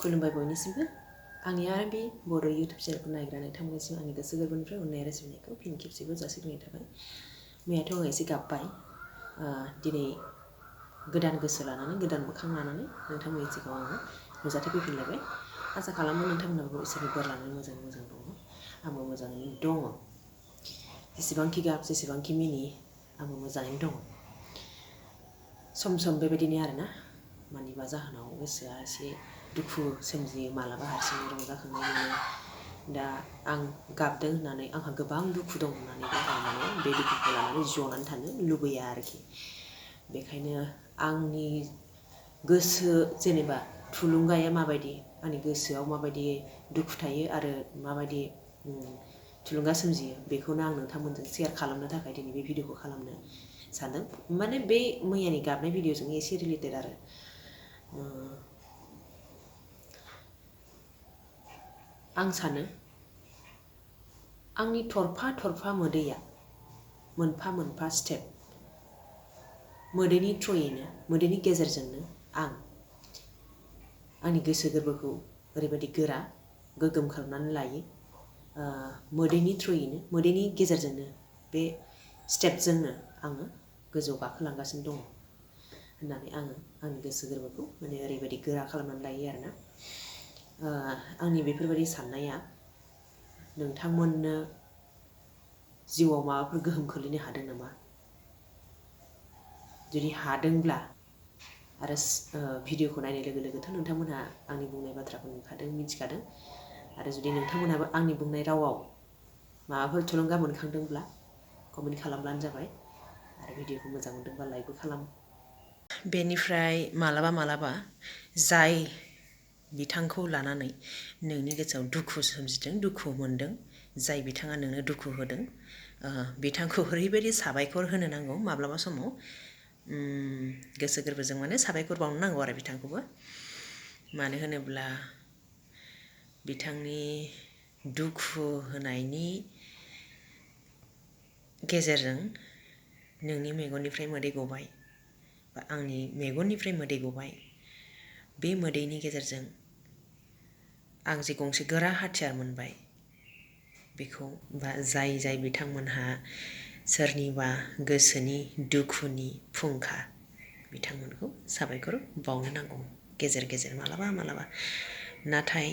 खुलुमबाय बयनिसिमबो आंनि आरो बे बर' इउटुब चेनेलखौ नायग्रा नोंथांमोननिसिम आंनि गोसो गोरबोनिफ्राय अननाय आरो सिबिनायखौ फिन खेबसेबाव जासिग्रोनाय थाबाय। मैयाथ' आं एसे गाबबाय दिनै गोदान गोसो लानानै गोदान मोखां लानानै नोंथांमोननि सिगाङाव आङो नुजाथि फैफिनलायबाय। आसा खालामो नोंथांमोनाबो इसोरनि बोर लानानै मोजां दङ। आंबो मोजाङैनो दङ। जेसेबांखि गाब जेसेबांखि मिनि आंबो मोजाङैनो दङ। सम बेबायदिनो आरोना मानिबा जाहोनाव गोसोआ एसे दुखु सोमजियो मालाबा हारसिङै रंजाखांनाय मोनो। दा आं गाबदों होननानै आंहा गोबां दुखु दं होननानै माने बे दुखुखौ लानानै जनानै थानो लुबैया आरोखि। बेखायनो आंनि गोसो जेनेबा थुलुंगाया माबायदि आंनि गोसोआव माबायदि दुखु थायो आरो माबायदि थुलुंगा सोमजियो बेखौनो आं नोंथांमोनजों शेयार खालामनो थाखाय दिनै बे भिडिअखौ खालामनो सानदों। माने बे मैयानि गाबनाय भिडिअजों एसे रिलेटेड आरो आं सानो आंनि थरफा मोदैया मोनफा मोनफा स्टेप मोदैनि थ्रुयैनो मोदैनि गेजेरजोंनो आं आंनि गोसो गोरबोखौ ओरैबायदि गोरा गोगोम खालामनानै लायो। मोदैनि थ्रुयैनो मोदैनि गेजेरजोंनो बे स्टेपजोंनो आङो गोजौ गाखोलांगासिनो दङ होननानै आङो आंनि गोसो गोरबोखौ माने ओरैबायदि गोरा खालामनानै लायो आरोना। आंनि बेफोरबायदि साननाया नोंथांमोननो जिउआव माबाफोर गोहोम खोलैनो हादों नामा? जुदि हादोंब्ला आरो भिडिअखौ नायनाय लोगो लोगोथ' नोंथांमोनहा आंनि बुंनाय बाथ्राखौ नुखादों मिथिखादों। आरो जुदि नोंथांमोनहाबो आंनि बुंनाय रावाव माबाफोर थुलुंगा मोनखांदोंब्ला कमेन्ट खालामब्लानो जाबाय आरो भिडिअखौ मोजां मोनदोंबा लाइकबो खालाम। बेनिफ्राय मालाबा जाय बिथांखौ लानानै नोंनि गोसोआव दुखु सोमजिदों दुखु मोनदों जाय बिथाङा नोंनो दुखु होदों बिथांखौ ओरैबायदि साबायखर होनो नांगौ माब्लाबा समाव गोसो गोरबोजों माने साबायखर बावनो नांगौ आरो बिथांखौबो। मानो होनोब्ला बिथांनि दुखु होनायनि गेजेरजों नोंनि मेगननिफ्राय मोदै गबाय बा आंनि मेगननिफ्राय मोदै गबाय। बे मोदैनि गेजेरजों आं जे गंसे गोरा हाथियार मोनबाय बेखौ बा जाय बिथांमोनहा सोरनिबा गोसोनि दुखुनि फुंखा बिथांमोनखौ साबायखर बावनो नांगौ गेजेर गेजेर मालाबा। नाथाय